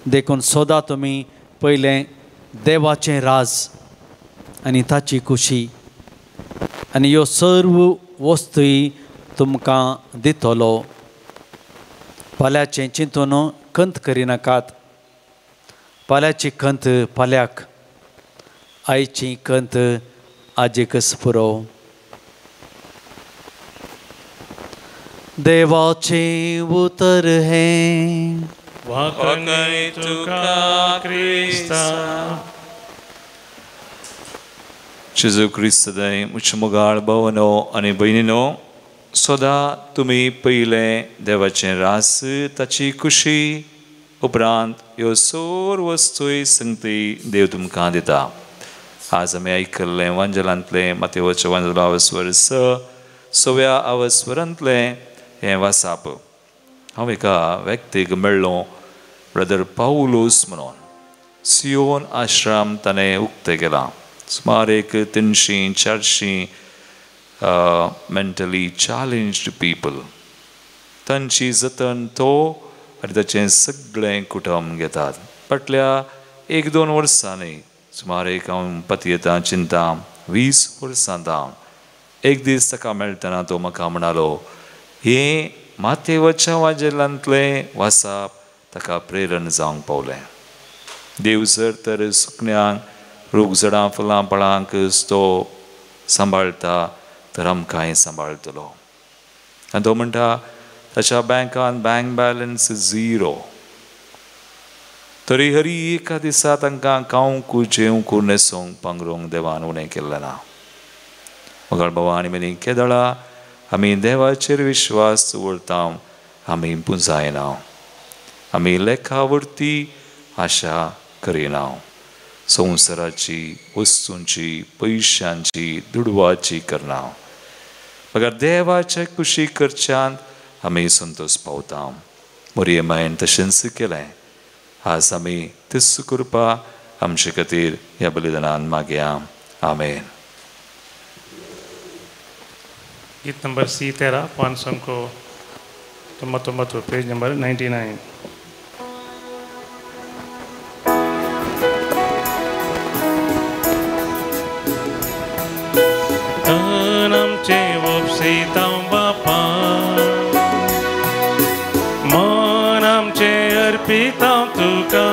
देखून सोदा तुमी पयलें देवाचें राज आनी ताची खुशी, आनी ह्यो सर्व वस्तूय तुमकां दितलो. फाल्यांचें चिंतून खंत करिनाकात. फाल्यांची खंत फाल्यांक, आयची खंत आजेकच पुरो. देवाचें उतर हें. वाकणी तुका क्रिस्ता. जेजू क्रिस्त सदांय म्हज्या मोगाळ भावानो आनी भयणीनो, सदां तुमी पयलें देवाचें रास, ताची खुशी, उपरांत ह्यो सोर वस्तूय संगती देव तुमकां दिता. आज आमी आयकल्लें वांजलांतलें मातेवच्या वांजला अवस्वर 6 अवस्वरांतलें हें वासाप. हांव एका व्यक्तीक मेळ्ळो, ब्रदर पावलूस म्हणून. सियोन आश्रम ताणें उक्तें केलां. सुमार एक 300-400 मेंटली चॅलेंज्ड पीपल, तांची जतन तो आनी ताचें सगळें कुटुंब घेतात. फाटल्या 1-2 वर्सांनी सुमार एक हांव पतयेता चिंता 20 वर्सां जावन एक दीस ताका मेळटना तो म्हाका म्हणालो, हें मातेवच्या वाजेलांतलें वासाप ताका प्रेरण जावंक पावलें. देव जर तर सुकण्यांक, रूख झाडां फुलां फळांक तो सांबाळटा तर आमकांय सांबाळटलो. आनी तो म्हणटा ताच्या बँकान बँक बॅलन्स 0, तरी हरी एका दिसा तांकां खावंक, जेवंक, न्हेसोंक, पांगरूंक देवान उणें केल्लें ना. मगळ बाबा आनी मेनी केदळा आमी देवाचेर विश्वास दवरता, आमी पुंजायना, आमी लेखावरती आशा करिना, संवसाराची, वस्तूंची, पयशांची, दुडवाची करना, मगर देवाचे खुशी करच्यान आमी संतोष पावता. मोरये मायन तशेंच केलें. आज आमी तेच करपा आमचे खातीर ह्या बलिदानान मागया. आमेन. गीत नंबर सी 13 599, पेज नंबर 99. धन आमचें वपसितांव बापा, मन आमचें अर्पितांव तुका,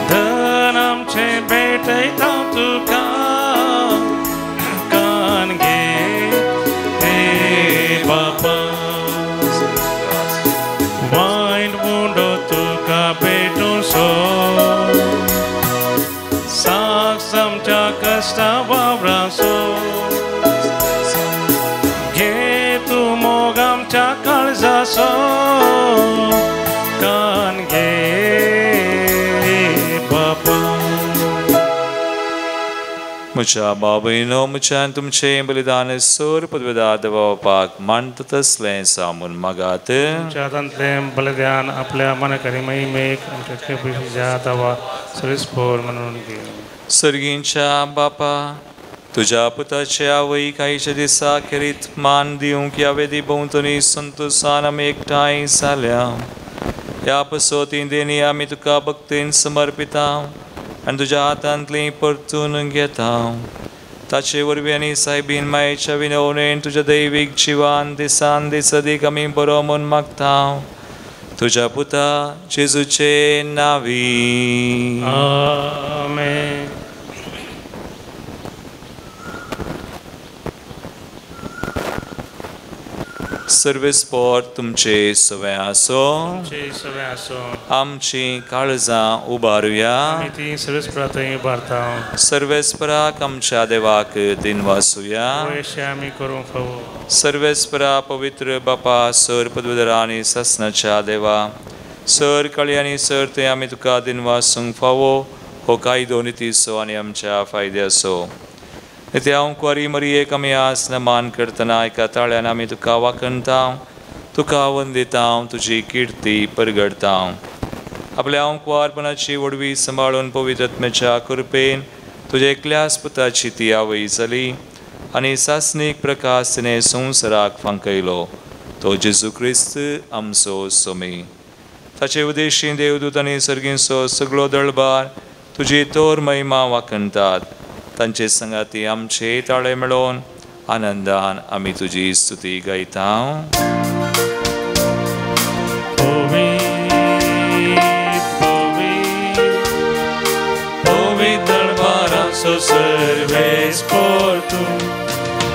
धन आमचें भेटयतांव तुका, कान घे हे बापा, वायट मुंडो तुका भेटूंसो, साक्ष आमच्या कश्टा वावरासो, घे तूं मोग आमच्या काळजासो, कान घे बापा. म्हज्या बाबयनो, म्हज्यान तुमचें बलिदान सोर पदवेदा देवा बापाक मानता तसलें सामून मागात. तुमच्या हातांतलें बलिदान आपल्या मनकरी महिमेक आमच्या पयशाच्या दावा सरीसपोर म्हणून घे. सर्गींच्या बापा, तुज्या पुताचे आवयक आयच्या दिसा खेरीत मान दिवंक ह्या वेदी भोंवतणी संतोसान आमी एकठांय जाल्या. ह्या पसत ही देणी आमी तुका भक्तीन समर्पिता आनी तुज्या हातांतली परतून घेता. ताचे वरवीं आनी सायबीन मायेच्या विनवणेन तुज्या दैवीक जिवान दिसान दीस अदीक आमी बरो म्हूण मागता. तुज्या पुता जेजूचे नांवी. आमेन. सर्वेस्पोर तुमचे सवें आसो. आमची काळजां उबारुया. सर्वेस्पराक आमच्या देवाक दिनवासुया. सर्वेस्परा पवित्र बापा, सर पदवीधरा आनी सासनाच्या देवा, सर काळी आनी सर ते आमी तुका दिनवासूंक फावो हो कायदो नितीचो आनी आमच्या फायद्याचो. ते हांव कुवारी मरियेक आमी आज नमान करतना एका ताळ्यान आमी तुका वाखणता, तुका वंदिता, तुजी किर्ती परगडता. आपल्या हांव कुवारपणाची वडवी सांबाळून पवित्र आत्म्याच्या कृपेन तुज्या एकल्याच पुताची ती आवय जाली आनी सासणीक प्रकाश तिणें संवसाराक फांकयलो, तो जेजू क्रिस्त आमचो सोमी. ताचे उदेशी देवदूत आनी सर्गींचो सगळो दळबार तुजी तोर महिमा वाखणतात. तांचे संगाती आमचे ताळे मेळोवन आनंदान आमी तुजी स्तुती गायता.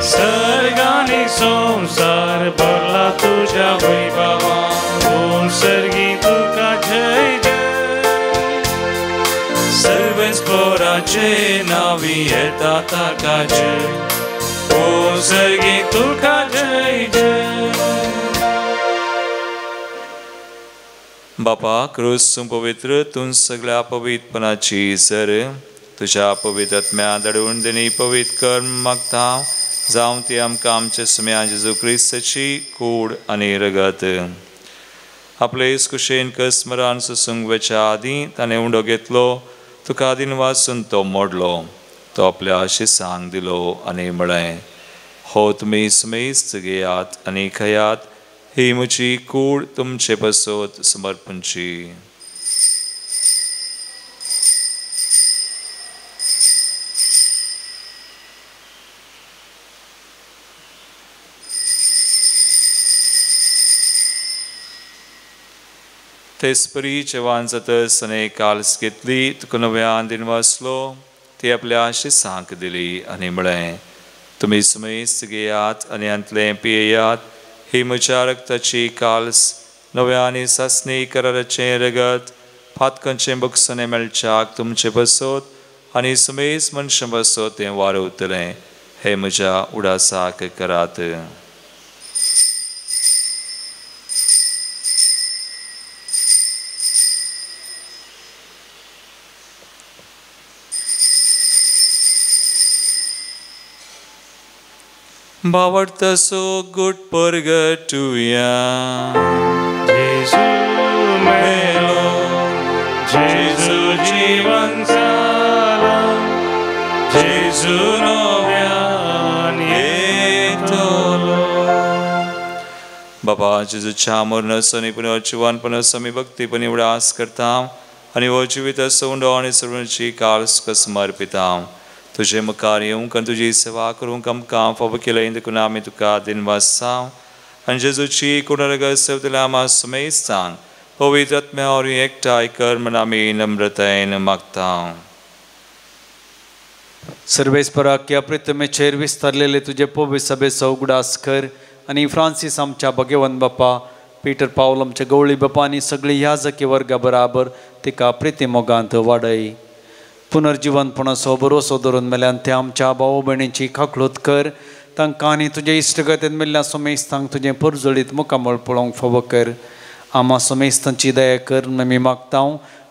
सर्गानी संसार भरला तुझ्या वैभवान, सर्गी तुका जय जय. सर्वे सर्वेस्पोराचे नावी येता ताका जय, ओ सर्गी तुका जय जय। बापा क्रूस पवित्र तूं सगळ्या पवित्रपणाची सर तुज्या पवित्र आत्म्या धाडून देणी पवित्र कर मागता जावं ती आमकां आमच्या सुम्या जेजू क्रिस्ताची कूड आनी रगत। आपले कुशेन कस्मरान सोसूंक वचच्या आदीं ताणें उंडो घेतलो, तुका आदीन वाचून तो मोडलो, तो आपल्या शिसांक दिलो आनी म्हळें, हो तुमी सुमेस्त घेयात आनी खयात, ही म्हजी कूड तुमचे पासत समर्पणची। तेचपरी जेवण जातच आनी काल्स घेतली, तुका नव्यान दिन वाचलो, ती आपल्या शिसांक दिली आनी म्हळें, तुमी सुमेस्त घेयात आनी हांतलें पियेयात, ही म्हज्या रक्ताची काल्स नव्या आनी सासणी कराराचें रगत पातकांचें बक्षणें मेळच्याक तुमचे पासत आनी सुमेस्त मनशां पासत तें वारवतलें, हें म्हज्या उडासाक करात। भावार्थाचो गुट परगटुया। जेजू मेलो, जेजू जिवन जाला, जेजू नव्यान येतलो। बाबा जेजूच्या मरणाचो आनी पुनर्जिवनपणाचो आमी भक्तीपणी उडास करता आनी हो जिविताचो उंडो आनी सर्वांची काळ तुका समर्पिता। तुजे मुखार येवंक आनी तुजी सेवा करूंक आमकां फावो केलें देखून आमी तुका दिनवासा आनी जेजूची कुडरगत सेवतल्या आमा सुमेस्तांक पवित्र आत्म्या वरवीं एकठांय कर म्हूण आमी नम्रतायेन मागता। सर्वेस्पराक ह्या पृथ्वीचेर विस्तारलेले तुजे पवित्र सभेचो उगडास कर आनी फ्रांसीस आमच्या भगेवन बापा, पीटर पावल आमच्या गवळी बापा आनी सगळी ह्या जकी वर्गा बराबर तिका प्रिती मोगांत वाडय। पुनर्जिवनपणाचो भरोसो धरून मेल्यान ते आमच्या भाव भयणींची खाकळूत कर, तांकां आनी तुजे इश्टगतीन मेल्ल्या सोमेस्तांक तुजें परजळीत मुखामळ पळोवंक फावो कर। आमा सोमेस्तांची दया कर आमी मागता।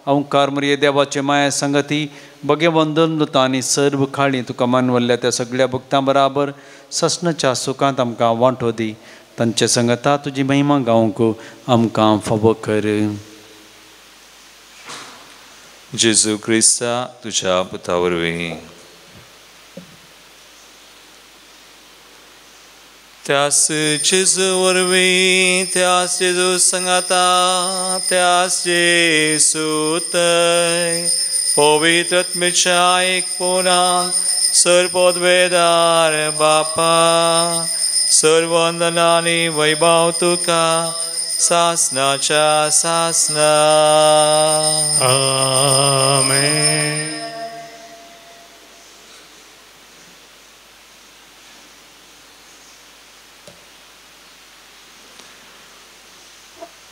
ओंकार मरिये देवाचे माया संगती भगेवन दुता आनी सर्व खाळी तुका मानवल्ल्या त्या सगळ्या भक्तां बराबर ससनाच्या सुखांत आमकां वांटो दी, तांचे संगता तुजी महिमा गावंक आमकां फावो कर। जेजू क्रिस्ता तुझ्या पुता वरवीं। त्यास जेजू वरवीं, त्यास जेजू संगाता, त्यास जेजू तय पवित्र आत्म्याच्या एकपणान सर्वोद्वेदार बापा सर्व वंदना आनी वैभव तुका सासनाच्या सासना। आमेन।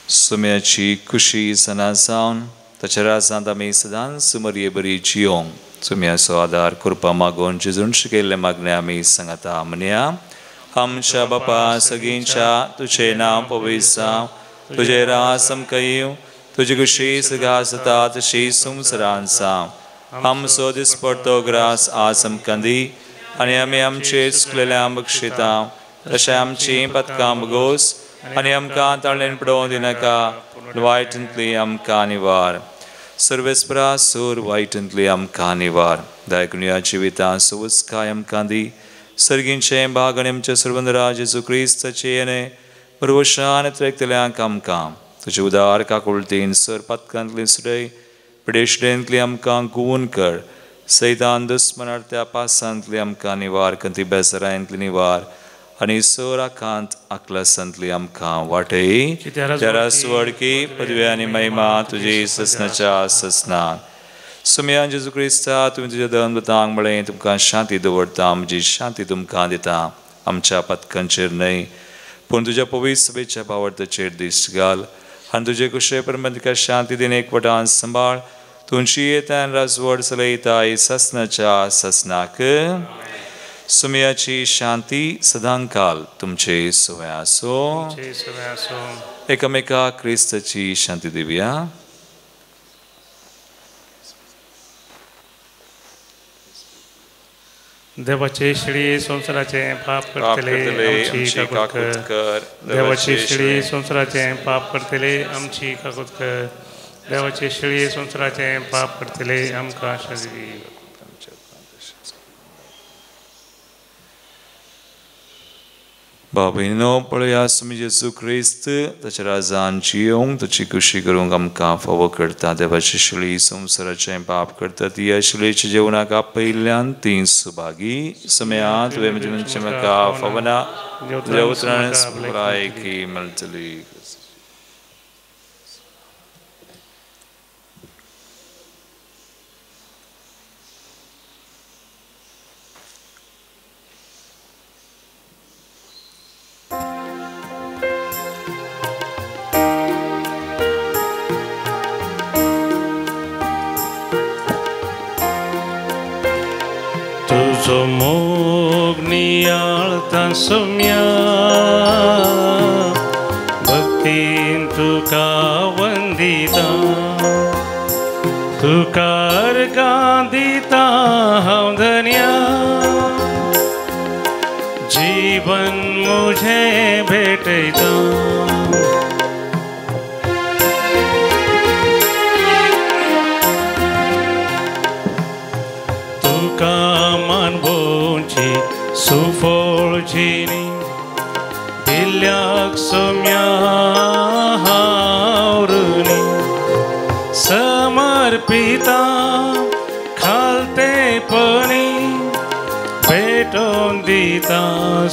सुम्याची खुशी सना जावन ताच्या राजांत आमी सदांच मरये बरी जियोंक सुम्याचो आदार कृपा मागून जेजून शिकयल्ले मागणे आमी सांगता म्हणया। आमच्या बापा सगळींच्या तुझे नांव पवित्र जावं, तुजें राज आमकां येवं, तुजी खुशी सगळ्या जाता तशी संवसारांत जावं। आमचो दिसपडतो ग्रास आज आमकां दी आनी आमी आमचे चुकलेल्या बक्षिता तशें आमचीं पदकां भोगोस आनी आमकां ताळेन पडोवं दिनाका, वायटांतली आमकां निवार। सर्वेस्परा सूर वायटांतली आमकां निवार। दायकुया जिवितां सुवस्काय आमकां दी, सर्गींचें भाग आनी आमच्या सर्वंदरा जेजू क्रिस्ताचें येणें बरवशान त्रेकतल्यांक आमकां तुजे उदार काकुळतीन सर पातकांतली सुडय पिडेशडेंतली आमकां गुवून कर, सैतान दुस्मनार त्या पासांतली आमकां निवार, कंती बेजारांतली निवार आनी सर आकांत आकलासांतली आमकां वाटय। तेरास वडकी पदवी आनी महिमा तुजी ससनाच्या ससनान। सुमयान जेजू क्रिस्ता तुवें तुज्या दंतांक म्हळें तुमकां शांती दवरता, म्हजी शांती तुमकां दिता, आमच्या पथकांचेर न्हय पूण तुज्या पवित्र सभेच्या भावार्थाचेर दिश्ट घाल आनी तुजे कुशे प्रमाण तिका शांती दिन एकवटान सांबाळ। तुमची येतान राजवड चलयताय ससनाच्या ससनाक. सुमयाची शांती सदांकाल तुमचे सुवे आसो. एकामेका क्रिस्ताची शांती दिवया. देवाचे शिळी संवसाराचे पाप करतले आमची काकूत कर. देवाचे शिळी संवसाराचे पाप करतले आमची काकूत कर. देवाचे शिळी संवसाराचे पाप करतले आमकां शांती दी. बाबीनो पळया सुमी जेजू क्रिस्त ताच्या राजान जियोंक ताची खुशी करूंक आमकां फावो करता. देवाची शिळी संवसाराचें पाप करता ती ह्या शिळेच्या जेवणाक आपयिल्ल्यान ती सुभागी. समया तुवें म्हजें म्हाका फावना तुज्या उतरान पुराय मेळटली. तुजो मोग नियाळता सोम्या भक्तीन तुका वंदिता तुका अर्घां दिता हांव धन्या जीवन मुझे भेटयता. तुका मानवोची सुफळ जिणी दिल्याक सोम्या हांव ऋणी समर्पिता खालतेपणी भेटोवन दिता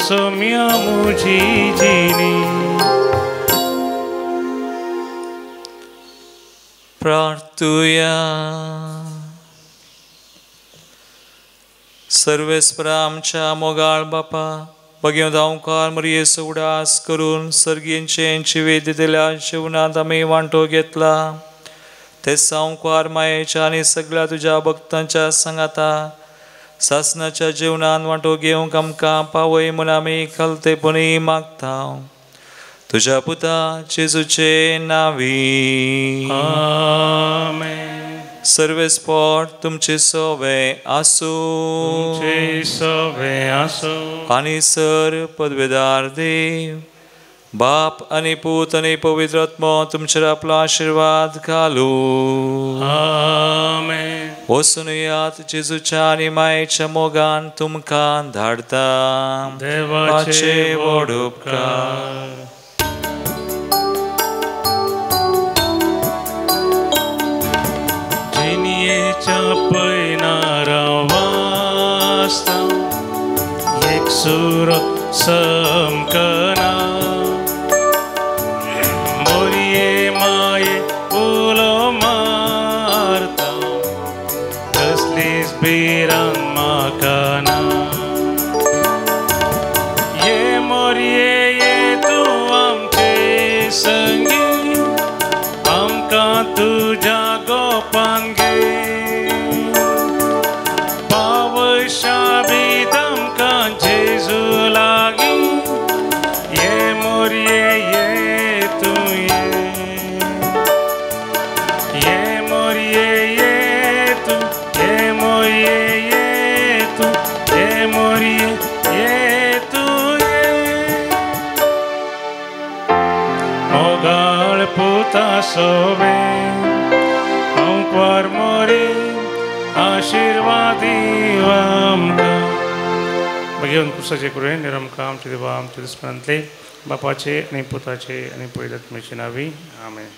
सोम्या मुजी जिणी. प्रार्थुया. सर्वेस्परा आमच्या मोगाळ बापा बगेवन धांवकार मरियेचो उडास करून सर्गींचे जिवीत दिलेल्या जेवणांत आमी वांटो घेतला ते सावकार मायेच्या आनी सगळ्या तुज्या भक्तांच्या सांगाता सासनाच्या जेवणांत वांटो घेवंक आमकां पावय म्हूण आमी खालतेपणी मागता. तुज्या पुता जेजूचे नांवी आमेन. सर्वेस्पोर तुमचे सोवे आसूं आनी सर पदवेदार देव बाप आनी पूत आनी पवित्र आत्मो तुमचेर आपलो आशिर्वाद घालू. आमेन. वचून येयात जेजूच्या आनी मायेच्या मोगान तुमकां धाडता. देवाचे व्हड उपकार. पयनारा वासता एक सूर समकना मोरये माये उलो मारता कसलीच भिरांत म्हाका ना. ये मोरये ये तूं आमचे संगी आमकां तुज्या गोपान घे सोवे अंकुर मोरे आशीर्वादी आमकां. भगवंत कुसाचे कृपेन निरमकां आमचे देवा आमचे दुस्मनांतले बापाचे आनी पुताचे आनी पवित्र आत्म्याचे नांवी आमेन.